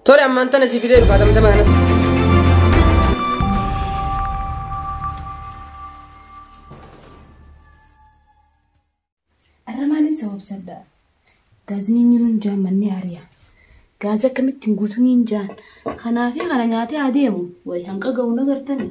Tole ammaan tana si fidee dhufa tamtama kanatti. Arra maaliin sababsadha? Gaazni inni nun jaan manni hariya. Gaaza akkamittiin guutuu niin jaan. Kanaafi kana nyaatee adeemu. Wayi hanqa ga'u nagartani.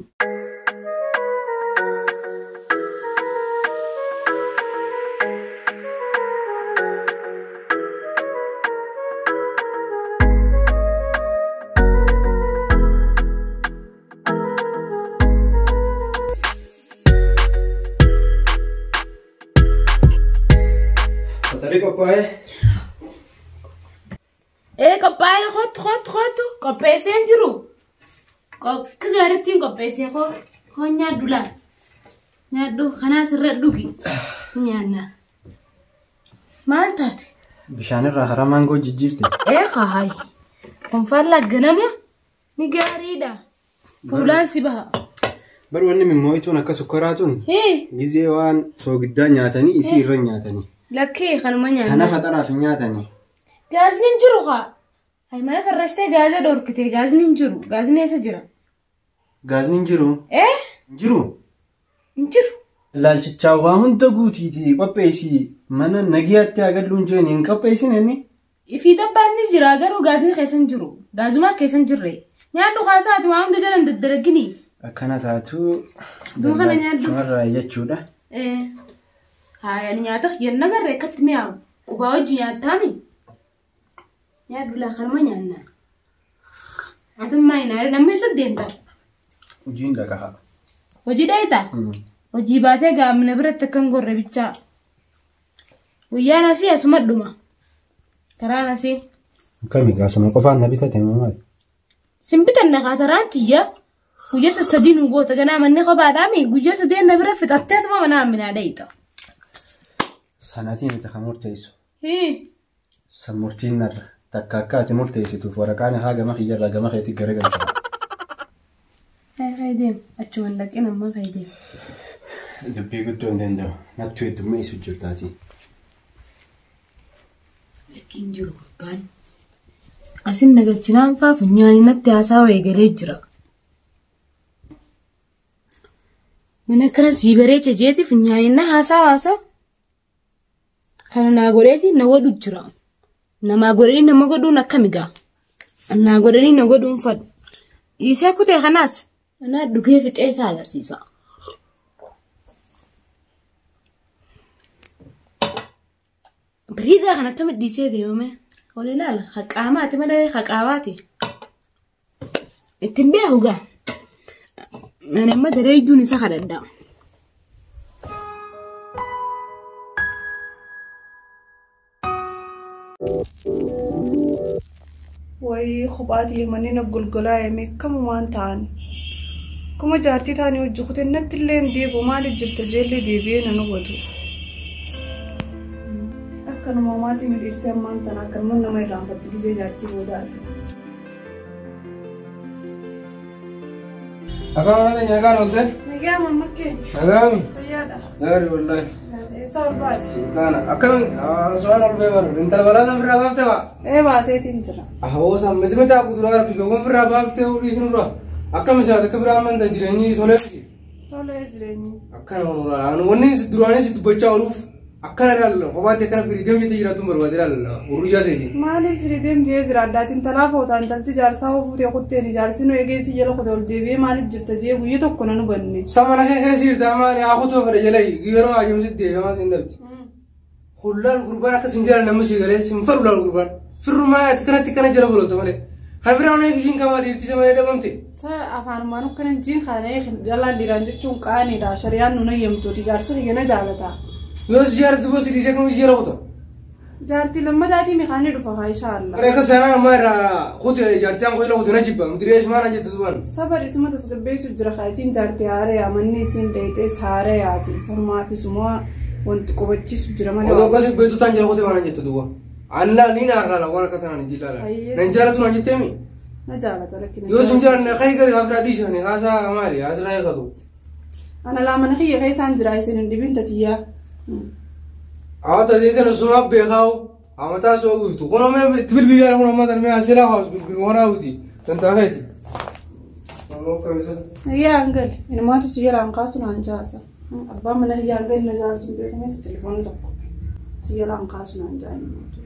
Faxarri qophaa'ee. Ee qophaa'ee kootu kootu kootu qopheessee hin jiru. Akka gaariitti qopheessee koo koo nyaadhu laal. Nyaadhu kanaas irra dhugi. Nyaanna. Maal taate? Bishaan irraa karaa maangoo jijjiirte. Ee haayi. Kun faallaa ganama ni gaariidha. Fuulaan si baha. Bar wanni mimmoo'ituun akka sukkaraa tun Hee gizee waan soogiddaa nyaatanii isii irra nyaatanii. lakkee kanuma Tana nyaanna. faxaraaf hin nyaatanii. Gaazni hin jiru haa. Hayi mana farrashtee gaaza dhorkite gaazni hin jiru. Gaazni eessa jira? Gaazni hin jiru. Ee Hin jiru. hin jiru. Laalchichaa waa hunda guutiiti qopheessii mana nagiyaatti haa galluun jeen hin qopheessin inni. Ifii dabbaan ni jira garuu gaazni keessa hin jiru. Gaazumaa keessa hin jirre. Nyaadhu kaasaati waa hunda jalan daddalaggini. Akkana taatu Duuba kana nyaadhu. Kanarraa jechuudha. Ee haaya ni nyaata yenna garree akkatti mi'aawu. Qubaa hojii nyaattaami. Nyaadhu laa kanuma nyaanna. Atummaa hin aare namni eessa deemta? Hojiin dhaqaa. Hojii dheeyita? Hojii baatee gaamna biratti akkan gorre bichaa. Guyyaan asii asuma dhuma. Taraan asii. Akkami gaasuma qofaan na bitate maali? Sin bitanna kaa taraan tiyya. Guyyaa sassadii nu goota ganaa manni kophaadhaami guyyaa sadeen na bira fixatteetuma mana amminaa dheeyita. Sanatii miti kan murteessu. Hii. San murtiin narra. Takka akka ati murteessituuf waraqaan haa gama kiyyarraa gama keetti garagalcha. Hai hai deem achuma hin dhaqin amma hai deem. Dubbii guddoo hin danda'u. Natti heddummeessu jirtaati. Lakkiin jiru gubbaan. Asin nagalchinaan faa funyaanii natti haasaa eegalee jira. Mana kana sii bareecha jeeti funyaanii na haasaa haasaa. Kana naa godheeti na godhu jira. Namaa godhanii nama godhuun akkami gaa? Naa godhanii na godhuun fadhu. Dhiisee kutee kanaas anaa dhugee fixee isaa agarsiisa. Biriidaa kan akkamitti dhiisee deemame? Ol ilaala. Haqaamaati malee haqaabaati. Ittiin beeku gaa. Ani amma dareeyduun isa kadhadha. Wayii kophaatii manni na golgolaa'e kamumaan ta'an. Kuma jaartii taanii hojii kutee natti illee hin deebi'u maaliif jirta jeellee deebi'ee nan hubatu. Akkanuma maatii midhiiftee ammaan tana akkanuma nama irraanfatti gizee jaartii booda argata. Akka mana keenya nagaan oolte? Nagaa mamma keenya Nagaami? fayyaadha. Gaarii wallaahi. Eessa ol baate? Kana akkami su'aan ol ba'e baru intala balaa san firraa baaftee waa? Ee baaseetiin jira. Ahoo san miti miti akka duraa rabbi beekuun firraa baaftee hudhii sin dura. Akkami isaati akka biraa amantaa jireenyi tolee miti. Tolee jireenyi. Akkana honuraa wanni duraanis dubbachaa ooluuf akkana ilaalla kophaatti akkana firii deemtee jiraatu barbaade ilaalla hurriyyaa ta'eeti. Maaliif firii deemtee jira addaatiin talaa foota intalti jaarsaa ofuutee kutteen ijaarsi nu eegee si jala kute ol deebi'ee maaliif jirta jee guyya tokko nan hubanne. Sama kee keessa jirta maali haa kutoo fedhe jala yeroo ajamsitti deebi'amaa sin dhabdi. Hullaan gurbaan akkas hin jiran namni si galee sin fedhu laal gurbaan. Firrumaa ati kanatti kana jala bololta malee. Kan biraa onee ishiin qaama dhiirtisa malee dhabamte. Afaanumaan akkana jiin kana dhalaan dhiiraan jechuun qaaniidha. Shari'aan nun hayyamtuuti jaarsi kiyya na jaalata. Yoo si jaalatu boo si dhiisee kamii si jala kuta. Jaartii lammadaatii mikaanii dhufa haa inshaalla. Bara akka sanaa ammaa irraa kute jaartii aan kutela kute na jibba mitirees maana jettu duban. Sabar isuma tasgabbeessu jira haa isiin jaartii haaraya manni isiin dheeyxees haarayaati. Sanumaa fi suma wanti qubachiisu jira malee. Odoo akkasii beektu taan jala kute maana jettu duba. Ani laal ni naarraa la waan akka tanaan hin jillaala. Nan jaalatu naan jetteemi. Na jaalata lakkina. Yoo sin jaalanne kai gari hafraa dhiisani haasaa maali haasraa eegatu. Ana laamana kiyya keessaan jira isin hin dhibin tatiyyaa. Haa tajaajila sumaa beekaa. Amataa soo guftu. Kun ammoo itti bilbilaa kun ammoo tarmee asilaa haus bilbil waraawuti. Dantaa feeti. Ammoo kamisa. Yaa hangali. Inumaatu si jalaan kaasu naan jaasa. Abbaan mana yaa hangali na jaarsu hin beekames telefoonni tokko. Si jalaan kaasu naan jaa inumaatu.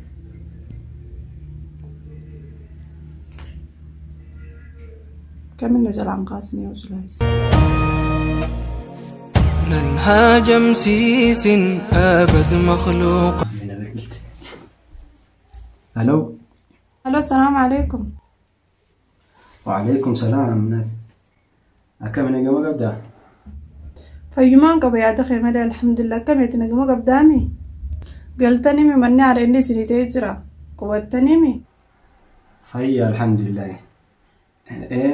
Kamin na jalaan kaasne yoo sulaayis. ننهاجم سيس أبد مخلوق. Aloo. Aloo, salaamu alaikum. Waalaikum salaam Amnaat. Akkami nagama qabdaa? Fayyumaan qaba yaada kee malee alhamdulillah akkamitti nagama qabdaami? Galtanii mi manni haala inni isinii ta'ee jira? Qubattanii mi? Fayya alhamdulillah.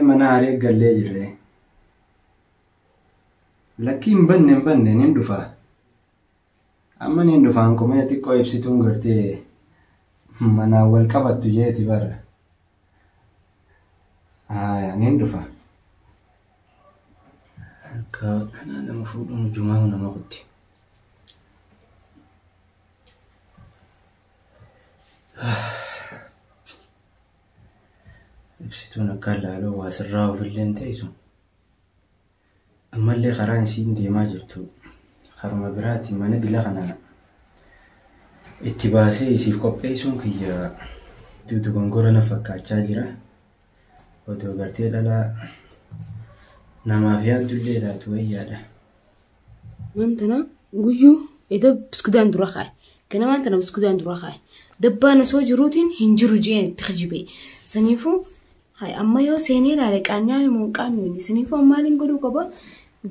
Mana haree gallee jirre. Lakki hin banne nin dhufa. Amma nin dhufaan komee xiqqoo ibsituun gartee manaan wal qabattu jeeti bara. Haaya nin dhufa. Akka nama fuudhuun jumaa nama kutti. Ibsituun akka laaloo waa sirraa ofillee hin teessu. Ammallee karaan isiin deemaa jirtu karuma biraati mana dila kana itti baasee isiif qopheessuun kiyya dogongora na fakkaachaa jira. Odoo gartee dhalaa namaaf yaaddullee taatu wayyaadha. Wantana guyyuu edda biskudaan dura kaa'e. Ganamaan tana biskudaan dura kaa'e. Dabbaan osoo jiruutiin hin jiru jeen itti kijibe. Saniifuu amma yoo seenee ilaale qaanyaa himuun qaanyoonni. Saniifuu maaliin godhuu qaba?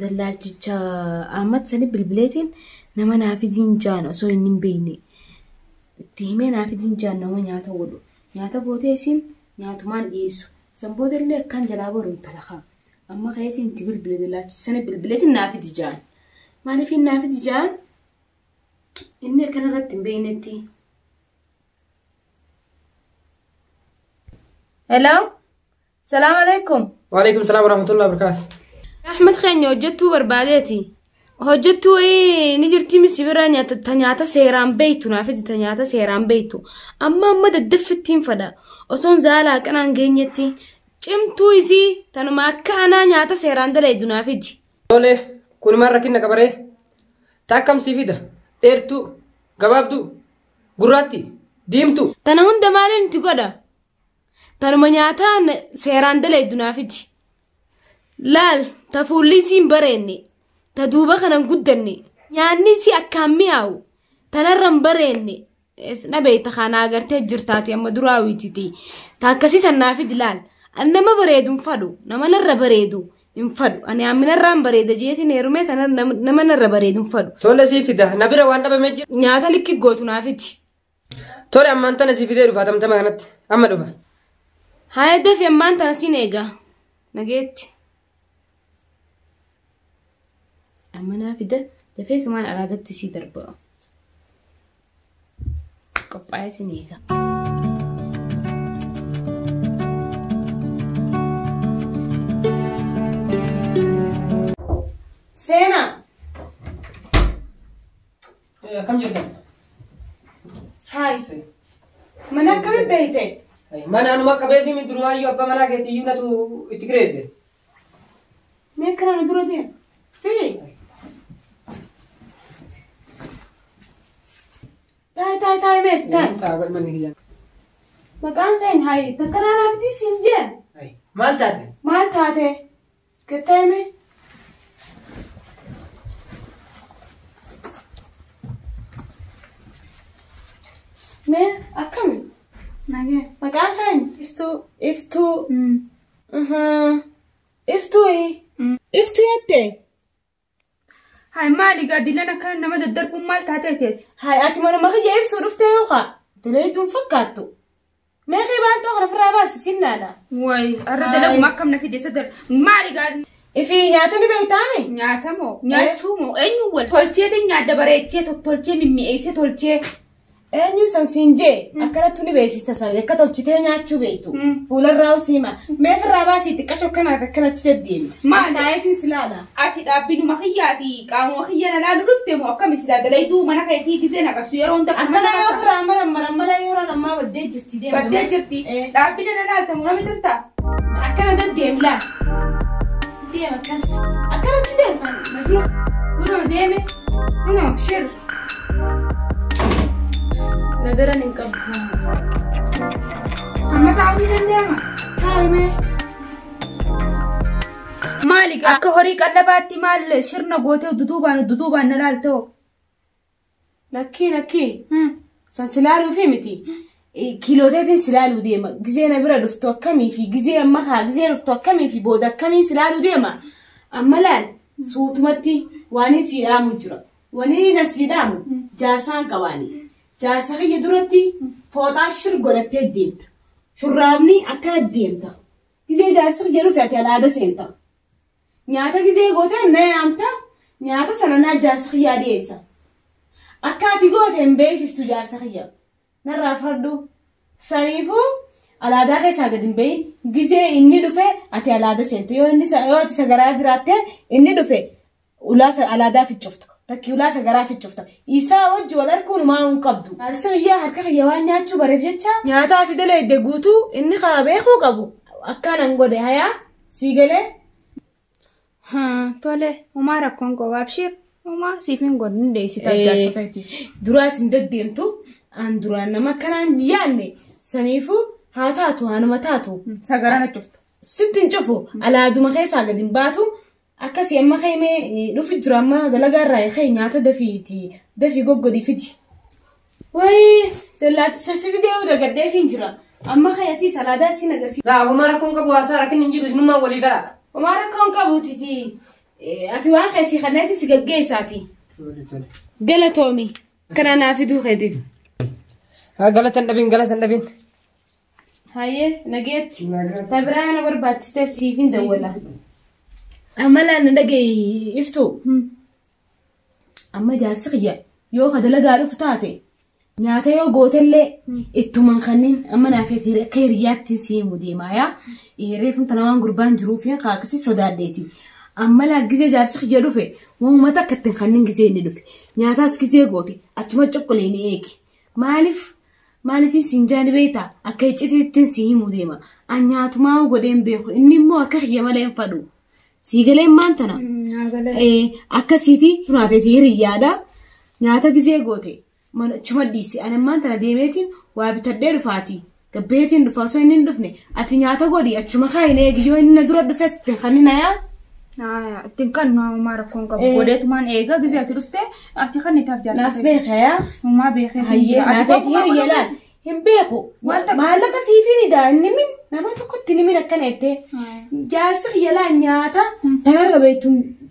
Dallaalchicha Ahmad sani bilbileetiin nama naaf idiin jaan osoo inni hin beekne. Itti himee naaf idiin jaan nama nyaata godhu. Nyaata gootee isiin nyaatumaan dhiyeessu. San boodallee akkaan jalaa baru talaqa. Amma ka'eetiin itti bilbile dallaalchicha sana bilbileetiin naaf idi jaan. Maaliif naaf idi jaan? Inni akkanarratti hin beeknetti. Hello? Salaam alaikum. Waalaikum salaam warahmatullahi wabarakatuh. Ahmed keenya hojjettuu barbaadeeti. Hojjettuu ni jirti misi bira nyaata seeraan beektu naaf ta nyaata seeraan beektu. Amma daddafittiin fada. Osoon zaalaa qanaan geenyetti cimtuu isii tanuma akka anaa nyaata seeraan dalayddu naaf idi. Tole kun maal rakkina qabaree? Taakkam sii fida? Dheertuu, gabaabduu, gurraatti, diimtuu. Tana hunda maaliin itti godha? Tanuma nyaata seeraan dalayddu naaf idi. Laal ta fuulli isii hin bareenne, ta duuba kana hin guddanne, nyaanni isii akkaan mi'aawu, tanarra hin bareenne. Na beekta kana agartee jirtaati amma duraa wiititi. Ta akkasii san naaf idi laal. Ani nama bareedu hin fadhu, nama narra bareedu hin fadhu. Ani amminarraa hin bareeda jeetiin heerumee sana nama narra bareedu hin fadhu. Tole sii fida, na bira waan dhabamee jira. Nyaata likki gootu naaf idi. Tole ammaan tana sii fidee dhufa tamtama kanatti, amma dhufa. Haaya dafee ammaan tana siin eega. Nageetti. Amma naa fida dafee sumaan alaadatti sii darba. Qophaa'ee siin eega. Seenaa. Akkam jirtan? Haay. Mana akkamii beekte? Mana anuma qabee fi durumaayyuu abbaa manaa keetiyyuu natu itti kireesse. Mee akkana na dura deema? Sii. Taa'e taa'e taa'e meeti taa'e. Taa'e manni kiyyaan. Maqaan keen hayi takka naanaaf diisiin jeen. Maal taate? Maal taate? Gattaa'e mee? Mee akkami? Nagee. Maqaan keen? Iftuu. Iftuu. Iftuu. Iftuu jettee? Hayi maali gaa dilan akkana nama daddarbuun maal taateeti? Hayi ati manuma kiyya ibsuu dhuftee yookaan dalayduu hin fakkaattu. Mee baantoo kana ofirraa baasi siin laala. Wayi arra dalaguma akkam na fide sadar maali gaa Ifi nyaata ni beektaame? Nyaata moo nyaachuu moo eenyu wal tolcheetiin nyaadda bareechee tottolchee mimmi'eessee tolchee. Eenyu san siin jee akkanatti ni beeksista san akka tolchitee nyaachuu beektu. Fuularraa siima. Mee firraa baasii xiqqasho kanaaf akkanatti deddeemi. Maali? Astaayetiin si laala. Ati dhaabbinuma kiyyaa fi qaamuma kiyya na laalu dhufte moo akkami silaa dalayduu mana keetii gizee naqattu yeroo hunda Akkana yoo firraa maran maran mala yeroo ammaa baddee jirti deema. Baddee jirti. Dhaabbina na laalta moo nama jirta? Akkana deddeemi laal. Deema akkas. Akkanatti deema. Na dura. Kunoo deeme. Kunoo shir. Nagaran hin qabdu. Amma taa'uu ni danda'ama. Taa'imee. Maali akka horii qallabaatti maal shirna gootee duduubaan duduubaan na laaltoo? Lakkii lakkii. San si laaluufi miti. Kiilooteetiin si laaluu deema. Gizee na bira dhuftu akkamii fi gizee amma haa gizee dhuftu akkamii fi booda akkamiin si laaluu deema. Amma laal suutumatti waan si dhaamu jira. Wani na si dhaamu jaarsaan qabaani. Jaarsa kiyya duratti fooxaa shir godhattee deemta. Shurraabni akkana deemta. Gizee jaarsa kiyya dhufe ati alaada seenta. Nyaata gizee goote na yaamta. Nyaata sana naa jaarsa kiyyaa dhiyeessa. Akka ati goote hin beeksistu jaarsa kiyya. Narraa fardhu. Saniifuu alaadaa keessaa gad hin bahin. Gizee inni dhufe ati alaada seente. Yoo inni yoo ati sagaraa jiraatte inni dhufe ulaa alaadaa ficcufta. Takki ulaa sagaraa ficcufta. Isaa wajji wal arguun maa hin qabdu. Jaarsa kiyyaa harka kiyya waan nyaachuu bareef jecha nyaata ati dalaydde guutuu inni kaa beekuu qabu. Akkanan godhe hayaa sii galee. Tole, homaa rakkoon qabu abshir. Homaa siif hin godhin deessita jaarsa keetiif. Duraas hin deddeemtu. An duraan nama akkanaan yaadne saniifuu haa taatu haanuma taatu. Sagaraa na cufta. Sitti hin cufu alaaduma keessaa gad hin baatu. Akkasii amma keemee dhufi jira amma dalagaa irraa kee nyaata dafiiti dafii goggodii fidi. Wayii dallaachisa si fidee dagadheetiin jira. Amma keetii salaadaa siin agarsiisa. Laa homaa rakkoon qabu haasaa rakkinni hin jiru isinummaa walii gara. Homaa rakkoon qabuutiti. Ati waan keessi kanatti si gaggeessaati. Galatoomi. Kana naa fiduu keetiif. Galatan dhabin galatan dhabin. Hayyee nageetti. Tabiraa na barbaachistee siif hin dawwala. Amma laan na dhagaye iftu. Amma jaarsi kiyya yoo ka dalagaa dhufu taate nyaata yoo gootellee ittumaan kanneen amma naaf akka hiriyaatti si himu deemaa yaa. Reefuun tana waan gurbaan jiruuf akkasii sodaadheeti. Amma laa gizee jaarsi kiyya dhufe waanuma takka ittiin kanneen gizee inni dhufe nyaataas gizee goote achuma cokkolee ni eegi. Maaliif maaliif siin jaani beektaa akka icciitiitti si himu deema. An nyaatumaa godheen beeku inni immoo akka kiyya malee hin fadhu. Siigaleen maan tana? Akkasiiti tunaaf hiriyyaadha. Nyaata gizee goote achuma dhiisi. Ani ammaan tana deemeetiin waa bitadhee dhufaati. Gabbeetiin dhufa osoo inni hin dhufne ati nyaata godhi achuma kaayine eegi yoo inni na dura dhufe ittiin kannina yaa. Ittiin kan homaa rakkoon qabu godheetumaan eega gizee ati dhufte ati kan itaaf jaarsa. Naaf beeka yaa. Homaa beekee. Hayyee naaf hiriyya laal. Hin beeku. Maallaqa siifin idaa inni min nama tokkotti ni min akkana jettee. Jaarsi kiyya laa nyaata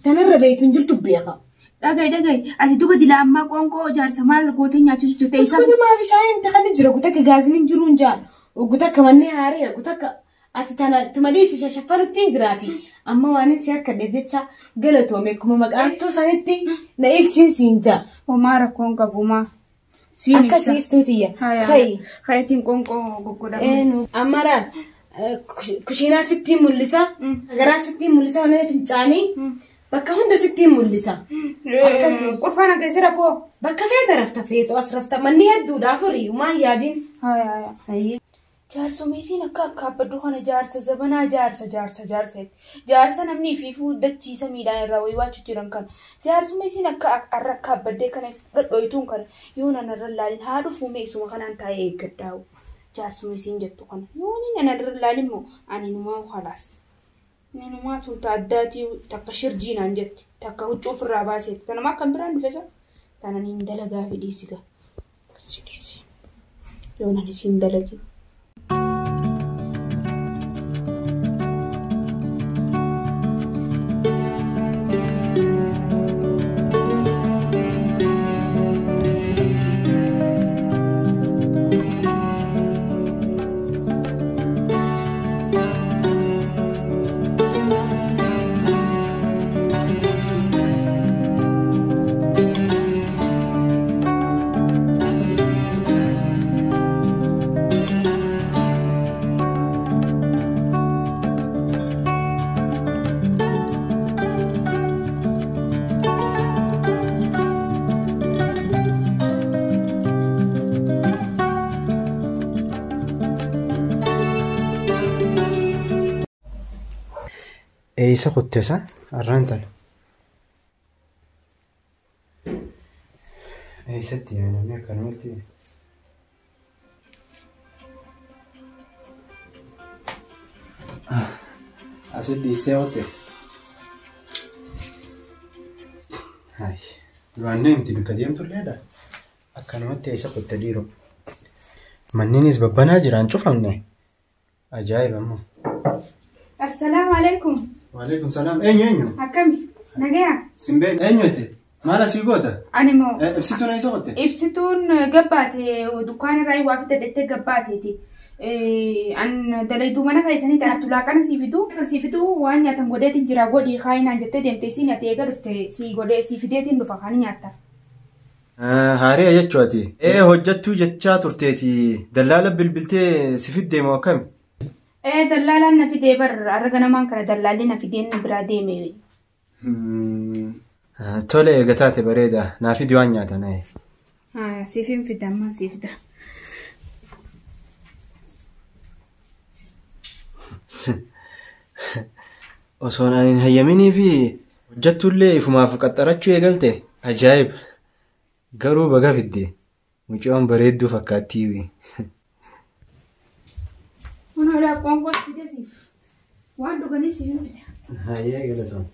tanarra beektuun jirtu beeka. Dhagaye dhagaye ati duba dila ammaa qoonqoo jaarsa maal gootee nyaachisu jirte isa. Iskutumaa bishaan kan jira guutakka gaazin hin jiru hin jaalu. Guutakka manni haaree guutakka ati tana tumaliisi shashaffanutti hin jiraati. Amma waan si akka dheef jecha galatoome akkuma maqaan iftuu sanitti na ibsiin siin jaa. Homaa rakkoon qabu maa. Akkasii iftuutiyya. Kayi. Kayitiin qoonqoo goggodhamu. Amma laal kushiinaa sittiin mul'isa. Garaa sittiin mul'isa mana fincaanii. Bakka hunda sittiin mul'isa. Akkasii. Qurfaan akka rafoo. Bakka feeta rafta feetu as rafta manni hedduudha afurii maa yaadiin. Hayyee. Jaarsuma isiin akka akkaabbaddu kana jaarsa zabanaa jaarsa jaarsa jaarsa jaarsa namni ifiifuu dachiisa miidhaan irraa wayii waachuu jiran kana jaarsuma isiin akka har'a akkaabaddee kana dhadhooytuun kana yoo nanarra laalin haa dhufuu meesuma kanaan taa'ee eeggadhaa'u jaarsuma isiin jettu kana yoo nanarra laalin moo ani numaa halaas ninumaa tuuta addaatii takka shirjiinaan jetti takka huccuu ofirraa baaseetti kanumaa kan biraan dhufesa tanan hin dalagaa fi dhiisiga yoo nan isiin dalagin. Eessa kuttesa? Arraan tana. Eessatti namni akkanumatti. Asit dhiistee kutte. Duraan deemti bakka deemtulleedha. Akkanumatti eessa kutte dhiiroo. Manneenis babbanaa jiraan cufamne. Ajaa'iba ammoo. Assalaamu alaikum. Waalaikum salaam. Eenyu eenyu? Akkami? Nagaya? Simbeen eenyu ati? Maal asii goota? Ani moo Ibsituun eessa kutte? Ibsituun gabbaate dukkaana irraa waa fidadhettee gabbaateeti. An dalayduu mana keessanii taatu laaqana sii fidu. Sii fidu waan nyaatan godheetiin jira godhii kaayinaan jettee deemtee sii nyaatee eega dhufte sii godhee sii fideetiin dhufa kan nyaatta. Haari'a jechuu ati. Ee hojjettuu jechaa turteeti. Dallaala bilbiltee si fiddee moo akkami? Ee dallaalaan na fidee bar arga ganamaan kana dallaalli na fideen biraa deeme. Tole eega taate bareeda. Naa fidi waan nyaatan. Siif hin fida ammaa siif fida. Osoon ani hin hayyaminii fi hojjettullee ifumaaf qaxxarachuu eegalte. Ajaa'iba! Garuu baga fidde. Mucaan bareedduu fakkaattii. Kun qoonqoo fide siif. Waan dhuganis siif hin fida. Hayyee galatoon.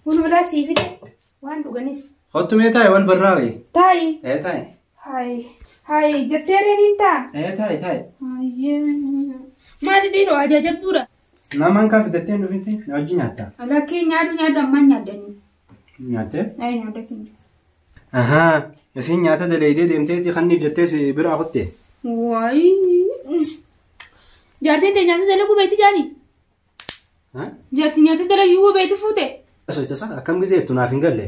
Kun olaa sii fide waan dhuganis. Kottu mee taa'i wal barraawi. Taa'i. Ee taa'i. Hayi hayi jettee reeniin taa. Ee taa'i taa'i. Hayyee. Maali dhiiroo ajaajabduudha. Namaan kaa fidattee hin dhufinti na wajjin nyaattaa? Lakkee nyaadhu nyaadhu ammaan nyaaddanii. Nyaattee? Ee nyaaddatiin. Ahaa. Isiin nyaata dalaydee deemteeti kanniif jettee si biraa kutte. Waayii. Jaartiin tee nyaata dalaguu beekti jaani? Jaartiin nyaata dalaguu beekti fuute? Sochoosa akkam gizeettu naaf hin galle.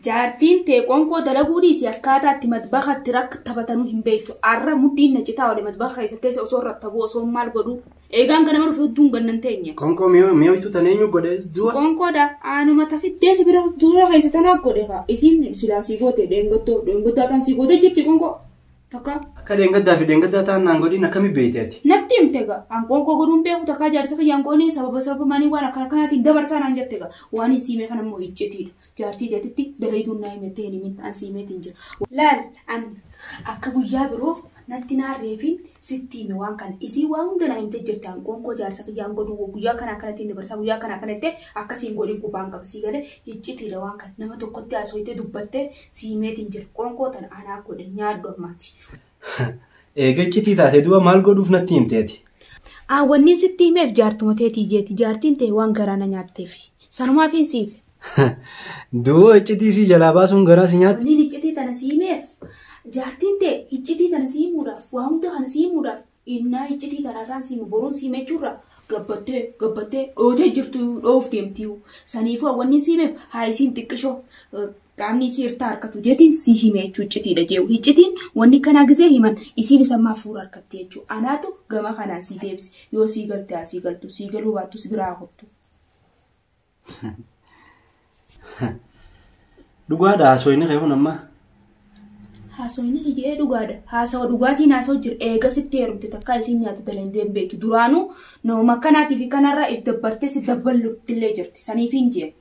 Jaartiin tee qoonqoo dalaguu dhiisi akkaataa itti madbaxa itti rakka taphatanuu hin beektu. Arra mudhiin na citaa oole madbaxa keessa osoo rattabuu osoo maal godhuu. Eegaan ganama dhufe hedduun gannan teenye. Qoonqoo mi'ooytuu tan eenyu godhe du'a? Qoonqoodha aanuma tafiddee si bira dura keessa tanaa godhe kaa. Isiin silaa sii goote dheengattoo dheengaddaa tan sii goote jirti qoonqoo. Takka. Akka dheengaddaa fi dheengaddaa ta'an naan godhin akkami beekte ati? Natti himte gaa. An qoonqoo godhuun beeku takkaa jaarsa kiyyaan goonee sababa sababa maanii waan akkana kanaatiin dabarsaa naan jette gaa. Waan hin siimee kana immoo iccitiidha. Jaartii jeetitti dalayduun naa himattee hin himin an siimeetiin jira. Laal an akka guyyaa biroo natti naarreefin sitti hime waan kana. Isii waan hunda naa himtee jirti an qoonqoo jaarsa kiyyaan godhuu guyyaa kana akkanattiin dabarsaa guyyaa kana akkanatti akkasiin godhin qubaan qaba sii galee iccitiidha waan kana. Nama tokkotti haasofitee dubbattee siimeetiin jira. Qoonqoo tana anaa godhe nyaadhu ammaati. Eega iccitii taate du'a maal godhuuf natti himte ati? Wanni sitti himeef jaartuma teetii jeeti. Jaartiin ta'e waan garaa na nyaatteef. Sanumaaf hin siife. Du'a iccitii sii jalaa baasuun garaa si nyaatti? Wanni iccitii tana si himeef jaartiin ta'e iccitii tana si himuudhaaf waa hunda kana si himuudhaaf innaa iccitii tanarraan si himu boruun si himechuurra gabbattee gabbattee dhootee jirtu dhoof deemtiyu. Saniifuu wanni si himeef haa isiin xiqqishoo qaamni isii irtaa harkatu jeetiin si hime jechuu iccitiidha jeewu. Iccitiin wanni kanaa gizee himan isiin isa ammaa fuura harkatte jechuu. Anaatu gama kanaan si deebise. Yoo sii galte haa sii galtu sii galuu baattu si biraa kottu. Dhugaadha haasofni kee kun amma. Haasofni kiyyee dhugaadha. Haasawa dhugaatiin haasa'u jira. Eega sitti heerumte takkaa isiin nyaata dalagdee hin beektu. Duraanuu nama akkanaatii fi kanarraa if dabbartee si dabbaluttillee jirti. Saniif hin jee.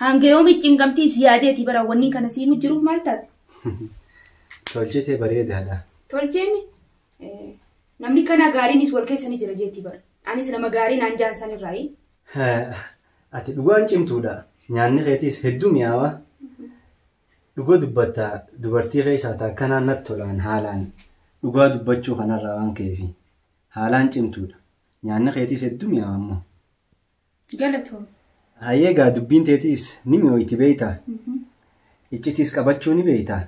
Hanga yoomii cinqamtii si yaadeeti bara wanni kana siimu jiruuf maal taate? Tolchitee bareedaadha. Tolcheemi? Namni kana gaariinis wal keessa ni jira jeetii bara. Anis nama gaarii naan jaan sanirraayi. Ati dhugaan cimtuudha. Nyaanni keetiis hedduu mi'aawa. Dhugaa dubbatta dubartii keessaa takkanaan natti tolaan haalaan dhugaa dubbachuu kanarraa waan ka'eefi haalaan cimtuudha. Nyaanni keetiis hedduu mi'aawa ammoo. Galatoom. Hayyee egaa dubbiin teetiis ni mi'ooyti beektaa? Iccitiis qabachuu ni beektaa?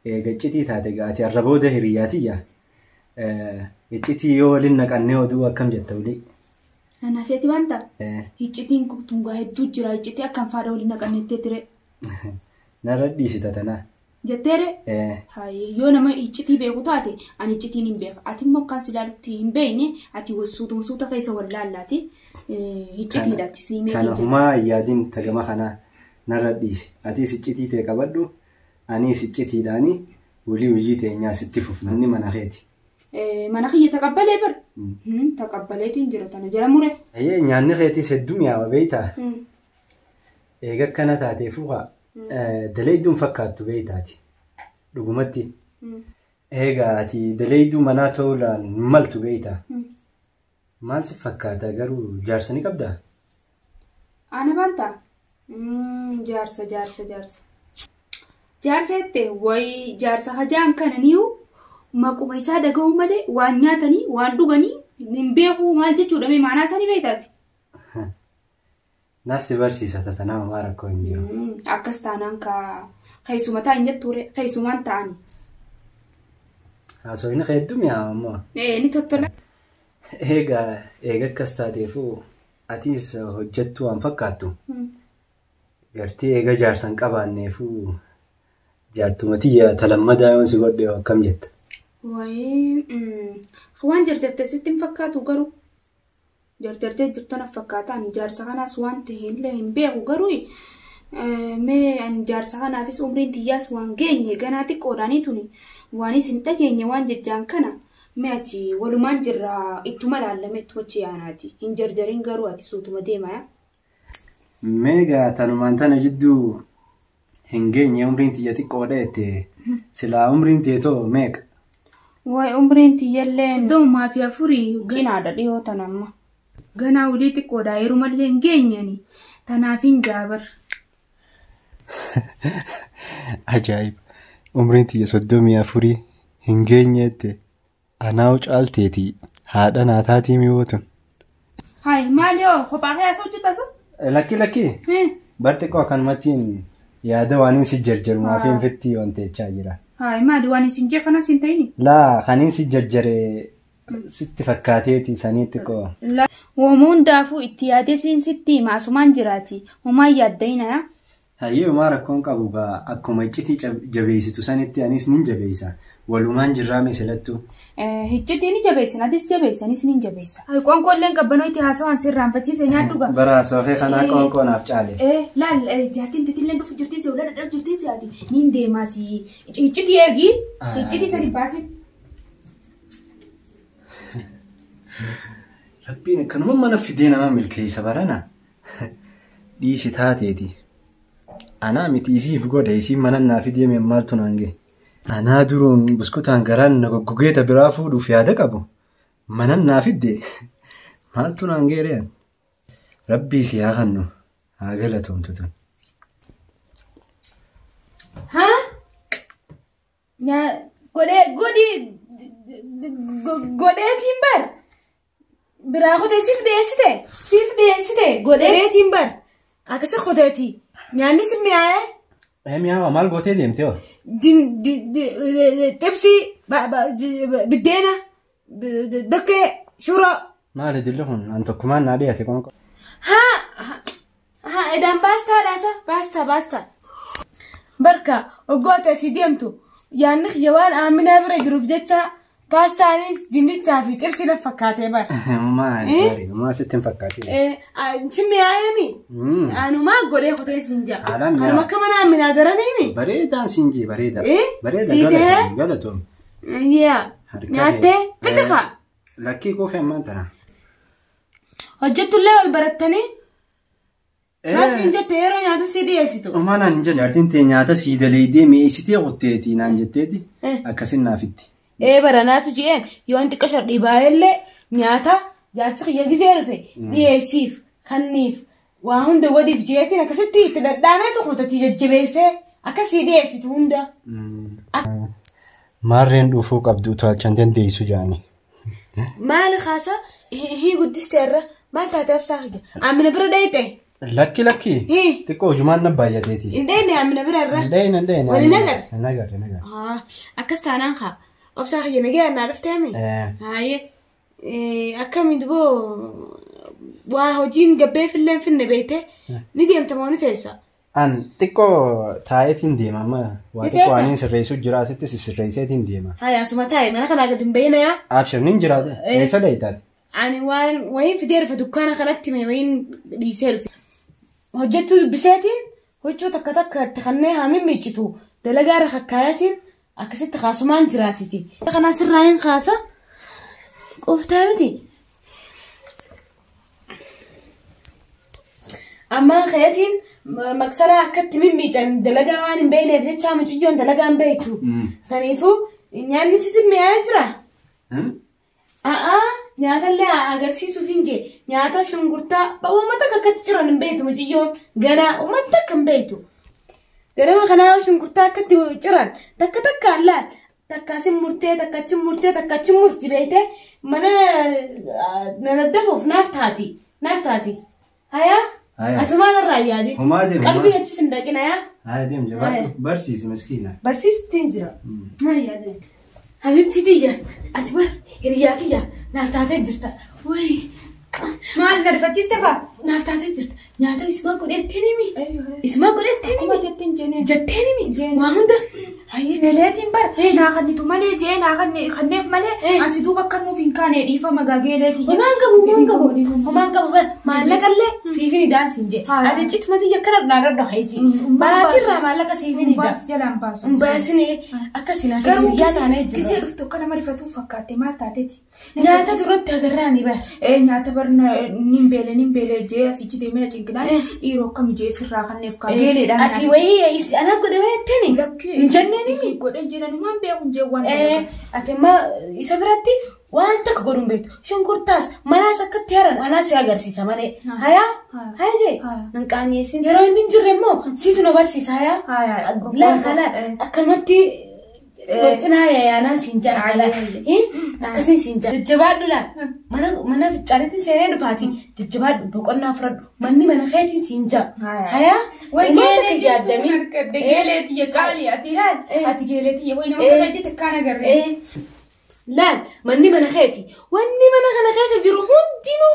Eega iccitii taate egaa ati har'a booda hiriyaatiyya. Iccitii yoo waliin naqannee oduu akkam jetta olii? Anaafeeti waan ta'a. Iccitiin tungaa hedduu jira. Iccitii akkam faada waliin naqannettee ture. Narra dhiisita tanaa. Jetteere? Eh. Hayyee yoo nama iccitii beeku taate ani iccitiin hin beeka. Ati immoo akkaan si ilaalutti hin beekne ati suutuma suuta keessa wallaallaati. Iccitiidhaati si himee Kana jira. humaa hin yaadin tagama kanaa narra dhiisi. Atis iccitii ta'e qabadhu. Anis iccitiidhaani walii hojii teenyaa sitti fufna. Inni mana keeti. Mana kiyya taqabbalee bar. Taqabbaleetiin jira tana jala mure. Hayyee nyaanni keetis hedduu mi'aawa beektaa? Eega akkana taateefuu haa daleeyduun fakkaattu beektaati. Dhugumatti. Egaa ati daleeyduu manaa ta'uudhaan hin maltu beektaa? Maal si fakkaata garuu jaarsa ni qabdaa? Ana baantaa? Jaarsa jaarsa jaarsa. Jaarsa jette wayi jaarsa hajaan kana niyu maquma isaa dhaga'uu malee waan nyaatanii waan dhuganii hin beeku maal jechuudha mee maanaa isaanii beektaati. Naas si barsiisa tatanaa homaa rakkoo hin jiru. Akkas taanaan ka keessuma taa'in jettuure keessumaan ta'ani. Haasofni kee hedduu mi'aawa ammoo. Ni tottola. Egaa eega akkas taateefuu atis hojjettuu waan fakkaattu. Gartee eega jaarsa hin qabaanneefuu jaartuma tiyya talammadaa yoon si godhe akkam jetta? Wayii waan jarjarte sitti hin fakkaatu garuu. Jarjartee jirtu na fakkaata ani jaarsa kanaas waan ta'e illee hin beeku garuu mee ani jaarsa kanaafis umriin tiyyaas waan geenye ganaa xiqqoodhaanii tuni waan isin dhageenye waan jejjaan kana mee ati walumaan jirra ittuma laallame ittuma achi yaanaati hin jarjarin garuu ati suutuma deemaa yaa. Meegaa tanumaan tana jidduu hin geenye umriin tiyya xiqqoodha jette silaa umriin tee too meeqa? Waay umriin tiyyallee 34 cinaadha dhiyoo tana amma. Ganaa walii xiqqoodha yerumallee hin geenyani tanaaf hin jaabar. Ajaa'iba! Umriin tiyya 34 hin geenye jette anaawu caalteetii haadha naa taatii mi'oo tun. Hayi maali hoo kophaa kee haasa'u jirta sa? Lakki lakki. Bar xiqqoo akkanumattiin yaada waan hin si jarjarumaaf hin fitti wanteechaa jira. Hayi maali waan isin jee kanas hin ta'ini? Laa kaniin si jarjare sitti fakkaateeti sanii xiqqoo. Wooma hundaafuu itti yaadee siin sitti hima asumaan jiraati. Homaan yaaddayina yaa. Hayyee homaa rakkoon qabu gaa akkuma iccitii jabeessitu sanitti anis nin jabeessa. Walumaan jirraa mee silattuu. Iccitii ni jabeessin atis jabeessi anis nin jabeessa. Hayi qoonqoolleen qabbanoo itti haasawaan sirraanfachiise nyaadhu gaa. Bara haasawaa kanaa qoonqoo naaf caale. Laal jaartiin titilleen dhufu jirtii si ola dhadhaa jirtii si ati nin deemaati. Iccitii eegi. Iccitii sani baasin. Rabbiin akkanuma mana fidee nama milkeessa barana. Dhiisi taateeti. Anaa miti isiif godhe isiin mana naa fidee mee maaltu naan gahe. Anaa duruun buskutaan garaan na goggogeeta biraa fuudhuuf yaada qabu. Mana naa fidde maaltu naan gahe reen. Rabbii si haa kennu haa galatoomtu tun. Haa? Godhee godhi godheetiin bar. Biraa kutee siif dhiyeessite siif dhiyeessite godheetiin bar. Akkasi kuteeti. Nyaanni si mi'aayee? Mi'aawa maal gootee deemte hoo? Xibsii biddeena dokkee shuroo. Maali dilli kun an tokkumaan naa dhiyaate qoonqoo. Haa haa edaan paastaadhaasa paastaa paastaa. Barka oggoota asii deemtu yaanni kiyya waan aaminaa bira jiruuf jecha paastaanis dinnichaa fi xibsii na fakkaatee bara. Maali gaarii maal sitti hin fakkaatin. Si mi'aayemi? Anumaa godhee kutee siin jaa. Haalaan mi'aawa. Kanuma akka mana aaminaa daraniimi? Bareedaan siin jee bareeda. Bareeda Sii ta'ee? galatoom galatoom. Yaa. Nyaattee fixi kaa. Lakkii koofee ammaan tana. Hojjettullee wal barattanii? Maal siin jette yeroo nyaata sii dhiyeessitu? Homaa naan hin jenne. Jaartiin tee nyaata sii daleeydee mi'eessitee kutteetii naan jetteeti. Akkasin naafitti. Baranaatu je'een yoon xiqqoo shardhii baay'ellee nyaata jaarsi kiyya gizee dhufe dhiyeessiif kanniif waa hunda godhiif jeetiin akkasitti itti dhadhaameetu kutatii jajjabeessee akkasii dhiyeessitu hunda. Maarreen dhufuu qabdu utaalchan dandeessu jaani. Maali kaasa hii guddisteerra maal taate absaa kiyya amina bira dheeyxe. Lakki lakki. Xiqqoo hojumaan na baay'ateeti. Hin dheeyne amina bira irra. Hin dheeyne hin dheeyne. Waliin agarre. Hin agarre hin agarre. Akkas taanaan kaa. Obsaa kiyya nagee annaa dhufteemi. Haayee. Akkamiin duboo waa hojiin gabbee fillee hin finne beekte ni deemta moo ni teessa? An xiqqoo taa'eetiin deema amma waa xiqqoo Iteessa. aniin sirreessuu jira asitti sirreesseetiin deema. Haya asuma taa'e mana kanaa gadi hin bahina yaa. Abshir nin jiraata. Eessa dayitaati? Ani waan wayiin fidee dhufe dukkaana kanatti mee wayiin dhiisee dhufe. Hojjettuu dubbiseetiin huccuu takka takka itti kannee haa mimmiiccitu dalagaa irra kakkaayatiin akkasitti kaasumaan jiraatiti. Kanaan sirraa hin kaasa. Qoftaa miti. Ammaan kayatiin maqsalaa akkatti mimmiican dalagaa waan hin beekneef jecha mucayyoon dalagaa hin beektu. Saniifuu nyaanni sisin mi'aayee jira. A'aa nyaatallee agarsiisuuf hin jee nyaata shunkurtaa uummata akka akkatti ciran hin beektu mucayyoon ganaa uummata akka hin beektu. Ganama kanaa shunkurtaa akkatti ciran takka takka allaal takka asin murtee takka achi murtee takka achi murti beektee mana nanaddafuuf naaf taati naaf taati. Hayaa Haya. atumaan irraa yaadi. Homaa deema, Qalbii homaa. achis hin dhaqin hayaa. Haa deem jabaadhu. Barsiisi miskiina. Barsiisutti jira. Maal yaadani? Habibti tiyya ati bar hiriyaa tiyya naaf taatee jirta. Wayi Maal gadi fachiiste faa? naaf taatee jirta. Nyaata isumaa godhettee nimi. Isumaa godhettee Akkuma nimi. jetteen jeneen. Jettee nimi. Jeen. Waa hunda. Hayyee. Geeleetiin bar naa kannitu malee jee naa kanneef malee asi duuba akka nuuf hin kaane dhiifama gaa geeleetii. Homaan qabu homaan qabu homaan qabu bar maallaqallee siifin idaa siin jee. Haa. Ati cituma tiyya akkana naa dhadhaa Baatiirraa maallaqa siifin idaa. Baas jalaan baasu. Hin baasinee akkasii naaf Garuu hiriyaa taanee gisee jira. dhuftu akka nama rifatuuf fakkaatte maal taateeti? Nyaata duratti agarraani bar. Nyaata bar nin beele nin beele jee asichi deemee na cinqinaan dhiiroo akkam jee firraa kanneef kaa geeleedhaan. Ati wayii anaa godhamee jetteni. Hin jenneen Isii godhe jedhan waan beeku jee waan Ati amma isa biratti waan takka godhuun beektu. Shunkurtaas manaas akkatti haran anaa si agarsiisa malee. Hayaa? Haa. Haa jee? Haa. Nan qaanyeessin. Yeroo inni hin jirre immoo siitu na barsiisa hayaa? Haa. Laa kalaa akkanumatti cinaa yaanaan siin jedha kalaa. Akkasiin siin jedha. Jajjabaadhu laa. Mana mana fincaaniitti seenee dhufaati. Jajjabaadhu boqonnaa fudhadhu. Manni mana keetiin siin jedha. Haa. Hayaa? Way Waan geelee takka yaaddamii. geelee tiyya qaali ati ilaal ati geelee tiyya way nama kana takkaan agarre. Laal manni mana keeti. Wanni mana kana keessa jiru hundinuu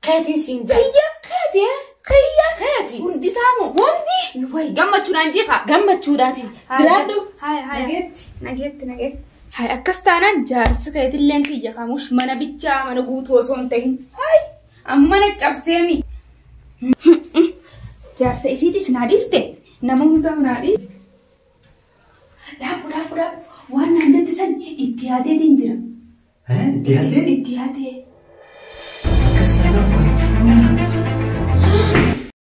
keetiin siin jira. Kiyya keeti kiyya keeti. Hundi saamu. Hundi Way gammachuudhaan jeeqa. gammachuudhaati. Jiraadhu. Haya haya. Nageetti nageetti. Haya akkas taanaan jaarsi keetilleen kiyya kamush mana bichaa mana guutuu osoo hin ta'in. Hay amma na cabseemi. Jaarsa isiitis naa dhiiste nama hundaa naa dhiiste. Dhaabbu dhaabbu dhaabbu waan naan jette san itti yaadeetiin jira. Itti yaadee? Itti yaadee.